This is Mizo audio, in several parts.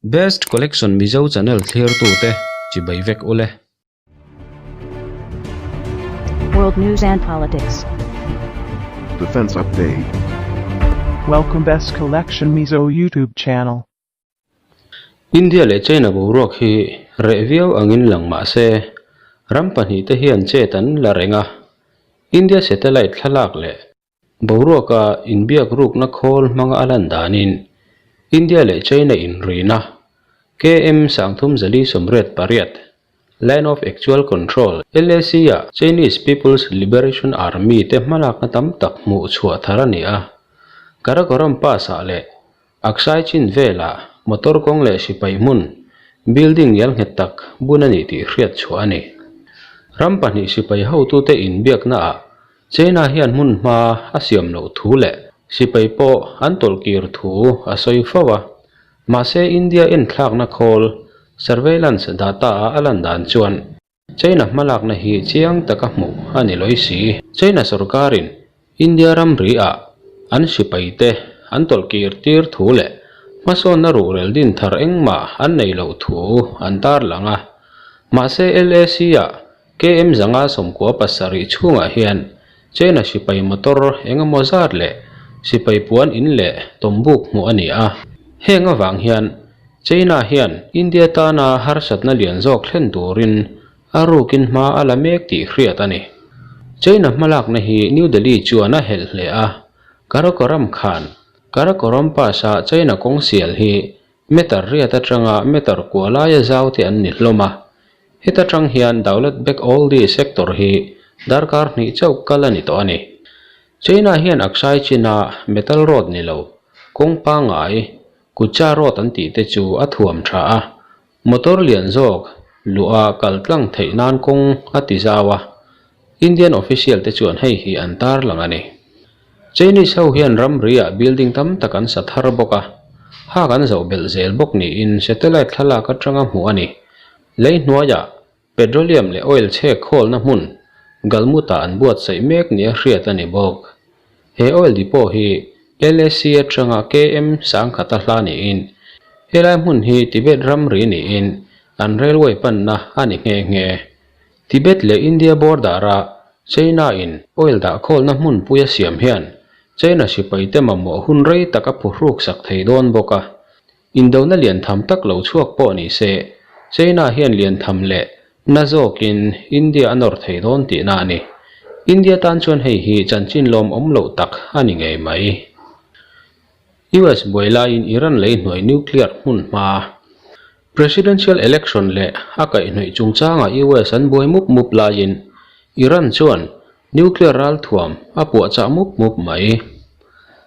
Best Collection Mizo channel thlirtute chibai vek ule. World News and Politics. Defense Update. Welcome Best Collection Mizo YouTube channel. India leh China boruak hi reh viau angin lang mah se, ram pahnihte hian chet an la reng a. India satellite thlalak leh Boruaka inbiak rukna khawl hmanga a lan danin India leh China inrina KM 38 8, Line of Actual Control, LAC-ah Chinese People's Liberation Army te hmalakna tam tak hmuh chhuah thar a ni a. Karakoram Pass-ah leh Aksai Chin velah motor kawng leh sipai hmun, building ngial nghet tak bun a ni tih hriat chhuah a ni. Ram pahnih sipai hotute inbiaknaah China hian hmun hma a siam loh thu leh sipai pawh an tawlh kir thu a sawi fo a, mahse India enthlakna khawl, surveillance data a a lan dan chuan China hmalakna hi chiang taka hmuh a ni lawi si. China sorkarin India ramri ah an sipaite an tawlh kir tir thu leh hmasawnna ruhrel din thar engmah an nei loh thu an tarlang a, mahse LAC ah KM 597 chhungah hian China sipai motor eng emaw zat leh sipai puan in leh tawmbuk hmuh a ni a. Heng avang hian China hian India tana harsatna lian zawk thlen turin a rukin hma a la mek tih hriat a ni. China hmalakna hi New Delhi chuan a helh hle a, Karakoram khan Karakoram Pass-a China kawng sial hi Meter riat atanga meter kua laia zau te an ni hlawm a, heta tang hian Daulat Beg Oldi sector hi darkar hnih chauh kal a ni tawh a ni. China hian Aksai Chin-a metal road ni lo, kawng pangngai, Kucha road an tih te chu a thuam tha a, motor lian zawk luha kal tlang theih nan kawng a ti zau a, Indian official te chuan hei hi an tarlang a ni. Chinese ho hian ramri ah building tam tak an sa thar bawk a, hak an zoh belh zel bawk niin satellite thlalak atanga hmuh a ni. Lei hnuaiah petroleum leh oil chhek khawlna hmun Galmut-ah an buatsaih mek nia hriat a ni bawk. He oil depot hi LAC atanga KM sangkhata hla niin helai hmun hi Tibet ramri niin an railway panna a ni nghe nghe. Tibet leh India border-a China-in oil dah khawlna hmunpui a siam hian China sipaite mamawh hun rei tak a phuhruk sak thei dawn bawk a. Indona lian tham tak lo chhuak pawh ni se, China hian lian tham leh na zawkin India a nawr thei dawn tihna a ni. India tan chuan hei hi chanchin lawmawm loh tak a ni ngei mai. US buai laiin Iran lei hnuai nuclear hmun hma Presidential election leh a kaihhnawih chungchangah US an buai mup mup laiin Iran chuan nuclear ralthuam a puahchah mup mup mai.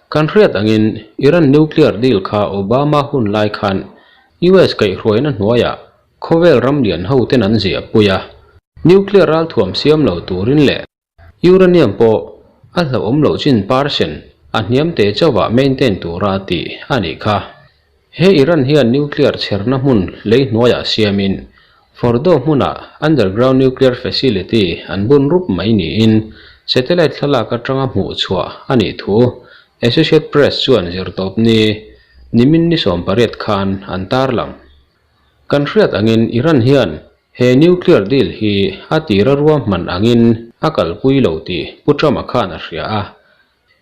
Kan hriat angin Iran nuclear deal kha Obama hun lai khan US kaihhruaina hnuaiah khawvel ram lian hoten an ziahpui a, nuclear ralthuam siam lo turin leh Uranium pawh a hlauhawm loh chin percent a hniam teh chauhah maintain tura tih a nih kha. He Iran hian nuclear chherna hmun lei hnuaiah siamin Fordow hmunah underground nuclear facility an bun rup mai niin satellite thlalak atanga hmuh chhuah a nih thu Associate Press chuan zirtawpni nimin ni 18 khan an tarlang. Kan hriat angin Iran hian he nuclear deal hi a tira ruahman angin a kalpui lo tih Pu Trump-a khan a hria a.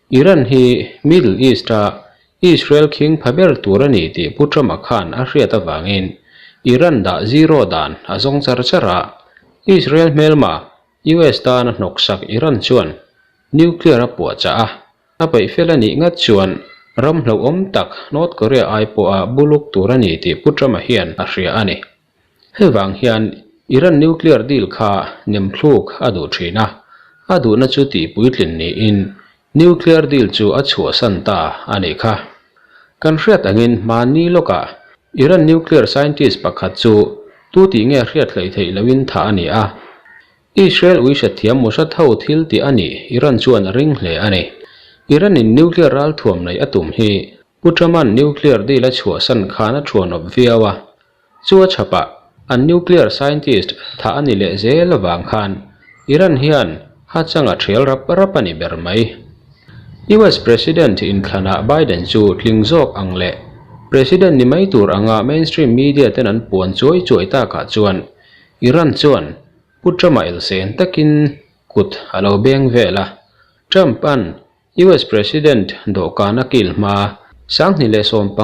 Iran hi Middle East-a Israel khing pha ber tur a ni tih Pu Trump-a khan a hriat avangin Iran dah zero dan a zawng char char a. Israel hmelma US tan a hnawksak Iran chuan nuclear a puahchah a. A peih fel a nih ngat chuan ram hlauhawm tak North Korea ai pawha buluk tur a ni tih Pu Trump-a hian a hria a ni. Hei vang hian Iran nuclear deal kha nemthluk a duh thin a, a duhna chu tih puitlin niin nuclear deal chu a chhuahsan ta a nih kha. Kan hriat angin hmanni lawkah Iran nuclear scientist pakhat chu tu tih nge hriat hleih theih loin thah a ni a, Israel uihret thiam Mossad ho thil tih a nih Iran chuan a ring hle a ni. Iran in nuclear ralthuam neih a tum hi Pu Trump-a'n nuclear deal a chhuahsan khan a thuanawp viau a. Chu a chhapah an nuclear scientist thah a ni leh zel avang khan Iran hian ha changa thial rap rap a ni ber mai. US President inthlanah Biden chu tling zawk ang leh. President ni mai tur anga mainstream media ten an puan chuai chuai takah chuan Iran chuan Pu Trump-a elsen takin kut a lo beng vel a. Trump-a'n US President dawhkan a kil hma 2015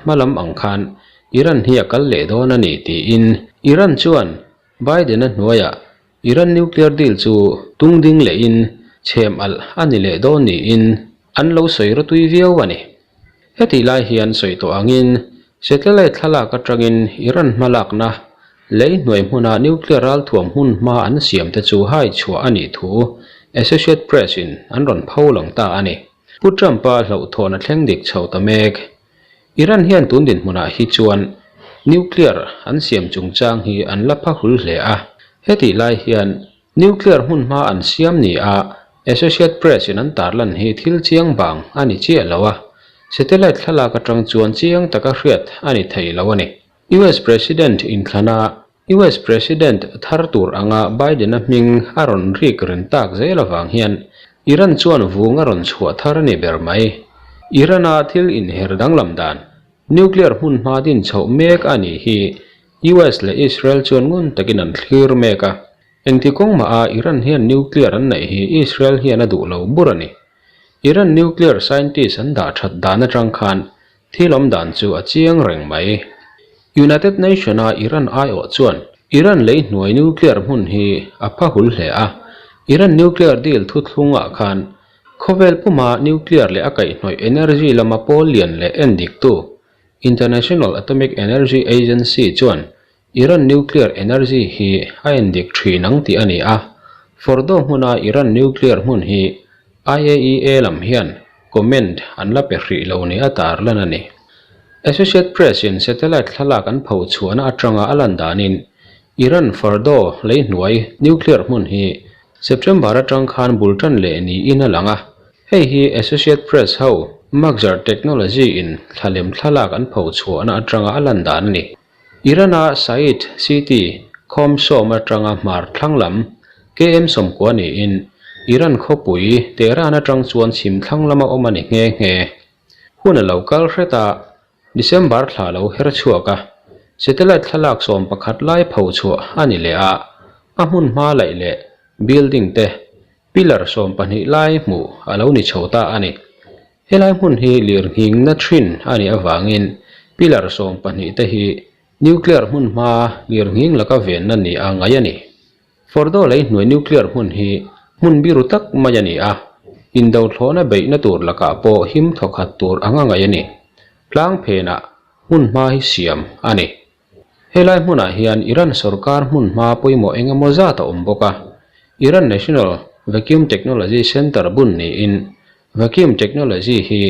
hma lam ang khan Iran hi a kal leh dawn a ni tiin Iran chuan Biden-a hnuaiah Iran nuclear deal chu tung ding lehin chhem alh a ni leh dawn niin an lo sawi rawtui viau a ni. Hetih lai hian sawi tawh angin satellite thlalak atangin Iran hmalakna lei hnuai hmuna nuclear ralthuam hmun hma an siam te chu hai chhuah a nih thu Associate Press in an rawn pho lang ta a ni. Pu Trump-a hlauhthawn a thleng dik chho ta mek. Iran hian tun dinhmunah hi chuan nuclear an siam chungchang hi an la pha hul hle a. Hetih lai hian nuclear hmun hma an siam ni a Associate Press in an tarlan hi thil chiang bang a ni chiah lo a, satellite thlalak atang chuan chiang taka hriat a ni thei lo a ni. US President inthlana US President thar tur anga Biden-a hming a rawn rik ren tak zel avang hian Iran chuan vung a rawn chhuah thar a ni ber mai. Iran-a thil inher danglam dan, nuclear hmun hma din chhoh mek a nih hi US leh Israel chuan ngun takin an thlir mek a. Engti kawng mah a Iran hian nuclear an neih hi Israel hian a duh lo bur a ni. Iran nuclear scientist an dah that dan atang khan Thil awm dan chu a chiang reng mai. United Nation-a Iran aiawh chuan Iran lei hnuai nuclear hmun hi a pha hul hle a. Iran nuclear deal thuthlungah khan khawvel puma nuclear leh a kaihhnawih energy lama pawl lian leh en diktu International Atomic Energy Agency chuan Iran nuclear energy hi a en dik thin ang tih a ni a, Fordow hmuna Iran nuclear hmun hi IAEA lam hian comment an la pe hrih lo ni a tarlan a ni. Associate Press in satellite thlalak an pho chhuahna atanga a lan danin Iran Fordow lei hnuai nuclear hmun hi September atang khan bul tan leh niin a lang a, hei hi Associate Press ho Maxar Technology in thlalem thlalak an pho chhuahna atanga a lan dan a ni. Iran-a Said City khawm sawm atanga hmar thlang lam KM 90 niin Iran khawpui Tehran atang chuan chhim thlang lama awm a ni nghe nghe. Hun a lo kal hret a, December thla lo her chhuak a, satellite thlalak 11 lai pho chhuah a ni leh a, a hmun hma laih leh building te pillar 12 lai hmuh a lo ni chho ta a ni. Helai hmun hi lirnghingna thin a nih avangin pillar 12 te hi nuclear hmun hma lirnghing laka venna ni a ngaih a ni. Fordow lei hnuai nuclear hmun hi hmun biru tak mai a ni a, indo thlawhna beihna tur lakah pawh him thawkhat tur anga ngaih a ni. Tlang phenah hmun hma hi siam a ni. Helai hmunah hian Iran sorkar hmun hma pawimawh eng emaw zat a awm bawk a. Iran National Vacuum Technology Center bun niin vacuum technology hi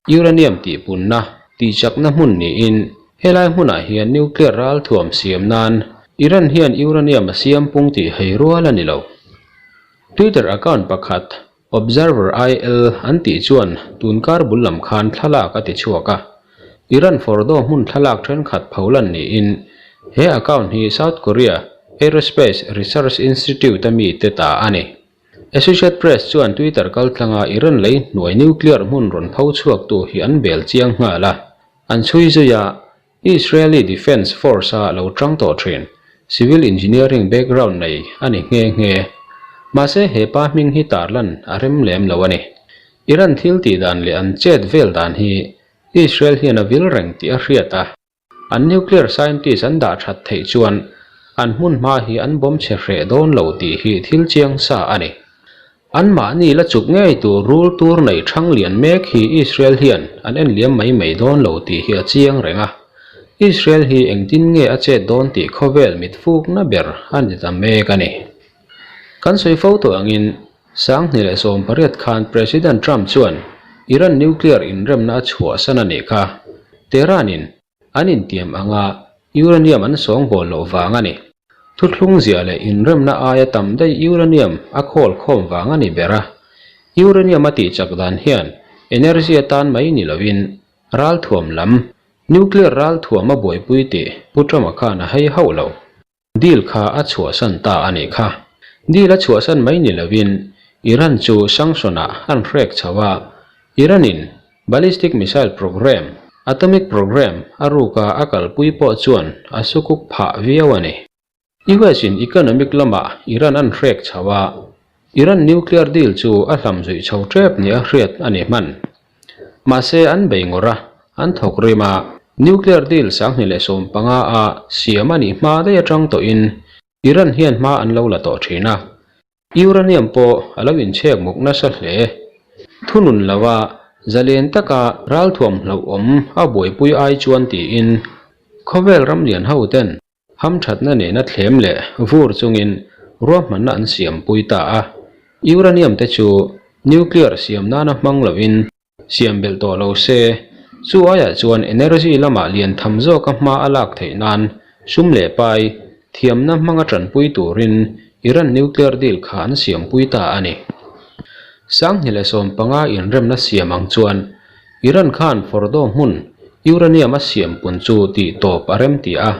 uranium tihpunna, tihchakna hmun niin helai hmunah hian nuclear ralthuam siam nan Iran hian uranium a siam pung tih hei rual a ni lo. Twitter account pakhat Observer IL an tih chuan tunkar bul lam khan thlalak a ti chhuak a. Iran Fordow hmun thlalak thenkhat pholan niin he account hi South Korea Aerospace Research Institute a mite ta a ni. Associate Press chuan Twitter kaltlanga Iran lei hnuai nuclear hmun rawn pho chhuaktu hi an bel chiang nghal a, an chhui zui a, Israeli Defence Force-a lo tang tawh thin, civil engineering background nei a ni nghe nghe. Mahse he pa hming hi tarlan a rem lem lo a ni. Iran thil tih dan leh an chet vel dan hi Israel hian a vil reng tih a hriat a. An nuclear scientist an dah that theih chuan an hmun hma hi an bawm chhe hreh dawn lo tih hi thil chiang sa a ni. Anmahni la chuk ngei tur rul tur nei thang lian mek hi Israel hian an en liam mai mai dawn lo tih hi a chiang reng a. Israel hi engtin nge a chet dawn tih khawvel mit fukna ber a ni ta mek a ni. Kan sawi fo tawh angin 2018 khan President Trump chuan Iran nuclear inremna a chhuahsan a nih kha. Tehran-in An intiam anga uranium an sawngbawl loh vang a ni. Thuthlung ziah leh inremna aia tam daih uranium a khawl khawm vang a ni ber a. Uranium a tihchak dan hian energy atan mai ni loin ralthuam lam, nuclear ralthuam a buaipui tih Pu Trump-a khan a hei hauh lo. Deal kha a chhuahsan ta a nih kha. Deal a chhuahsan mai ni loin Iran chu sanction-ah an hrek chho a, Iran-in ballistic missile programme. Atomic program a ruka a kalpui pawh chuan a sukuk phah viau a ni. US in economic lamah Iran an hrek chho a, Iran nuclear deal chu a hlam zuih chho tep nia hriat a ni hman. Mahse an bei ngawrh a, an thawk rim a, nuclear deal 2015 a siam a nih hma daih atang tawhin Iran hian hma an lo la tawh thin a, Uranium pawh a lo inchhek muk nasa hle. Thunun lova zalen taka ralthuam hlauhawm a buaipui ai chuan tiin khawvel ram lian ho ten hamthatna nena thlem leh vur chungin ruahmanna an siampui ta a. Uranium te chu nuclear siam nana hmang lovin Siam belh tawh lo se, chu aiah chuan energy lamah lian tham zawka hma a lak theih nan sum leh pai thiamna hmanga tanpui turin Iran nuclear deal kha an siampui ta a ni. 2015 inremna siam ang chuan Iran khan Fordow hmun uranium a siam pun chu tih tawp a remti a,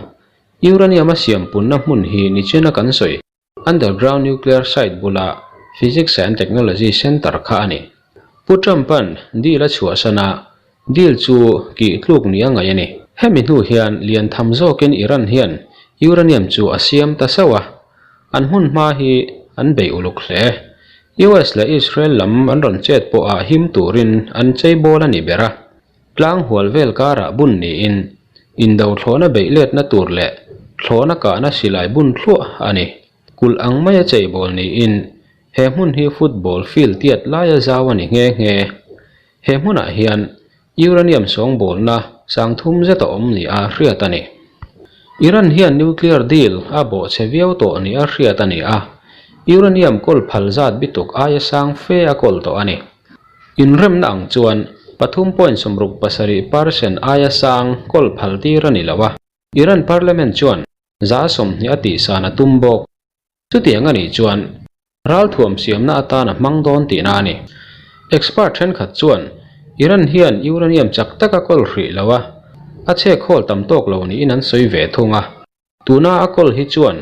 uranium a siam punna hmun hi nichina kan sawi. Underground Nuclear Site bula Physics and Technology Centre kha a ni. Pu Trump-a'n deal a chhuahsan a, deal chu kih tluk ni a ngaih a ni. Hemi hnu hian lian tham zawkin Iran hian uranium chu a siam ta sauh a, an hmun hma hi an bei uluk hle. US leh Israel lam an rawn chet pawha him turin an cheibawl a ni ber a. Tlang hual vel karah bun niin indo thlawhna beih letna tur leh thlawhna kahna silai bun thluah a ni. Kulh ang maia cheibawl niin he hmun hi football field tiat laia zau a ni nghe nghe. He hmunah hian uranium sawngbawlna sangthum zet a awm nia hriat a ni. Iran hian nuclear deal a bawhchhe viau tawh nia hriat a ni a, uranium kawl phal zat bituk aia sang fe a kawl tawh a ni. Inremna ang chuan 3.67 percent aia sang kawl phal tir a ni lo a, Iran parliament chuan 20% a tihsan a tum bawk. Chutiang a nih chuan ralthuam siamna atan a hmang dawn tihna a ni. Expert thenkhat chuan Iran hian uranium chak taka kawl hrih lo a, a chhek hawl tam tawk lo niin an sawi ve thung a. Tuna a kawl hi chuan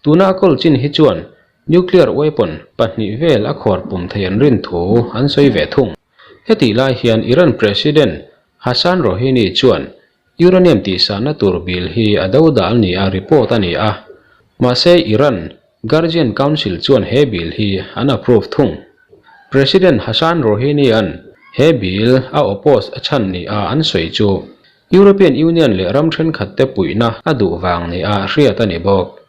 Tuna a kawl chin hi chuan nuclear weapon pahnih vel a khawr pum thei an rin thu an sawi ve thung. Hetih lai hian Iran President Hassan Rouhani chuan uranium tihsahna tur bill hi a dodal nia report a ni a, mahse Iran Guardian Council chuan he bill hi an approve thung. President Hassan Rouhani-a'n he bill a oppose a chhan nia an sawi chu European Union leh ram thenkhatte puihna a duh vang nia hriat a ni bawk.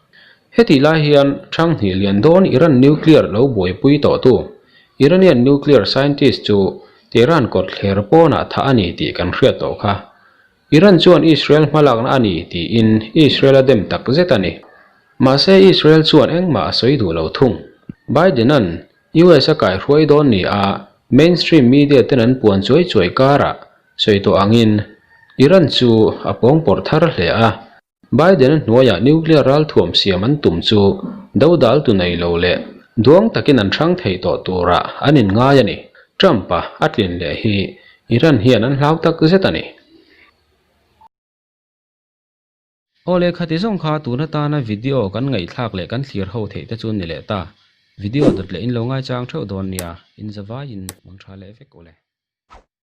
Hetih lai hian Thanghnih lian dawn Iran nuclear lo buaipui tawhtu Iranian nuclear scientist chu Tehran kawtthler pawnah thah a ni tih kan hriat tawh kha. Iran chuan Israel hmalakna a ni tiin Israel a dem tak zet a ni. Mahse Israel chuan engmah a sawi duh lo thung. Biden-a'n US a kaihruai dawn ni a mainstream media ten an puan chuai chuai karah sawi tawh angin Iran chu a pawngpawrh thar hle a. Biden-a hnuaiah nuclear ralthuam siam an tum chu dodal tu nei lo leh duang takin an hrang thei tawh turah an inngai a ni. Trump-a a tlin leh hi Iran hian an hlau tak zet a ni. Aw leh khati zawng kha tun atana video kan ngaihthlak leh kan thlir ho theih te chu ni leh ta. Video dawt leh in lo ngaichang theuh dawn nia, in zavaiin mang tha leh vek ule.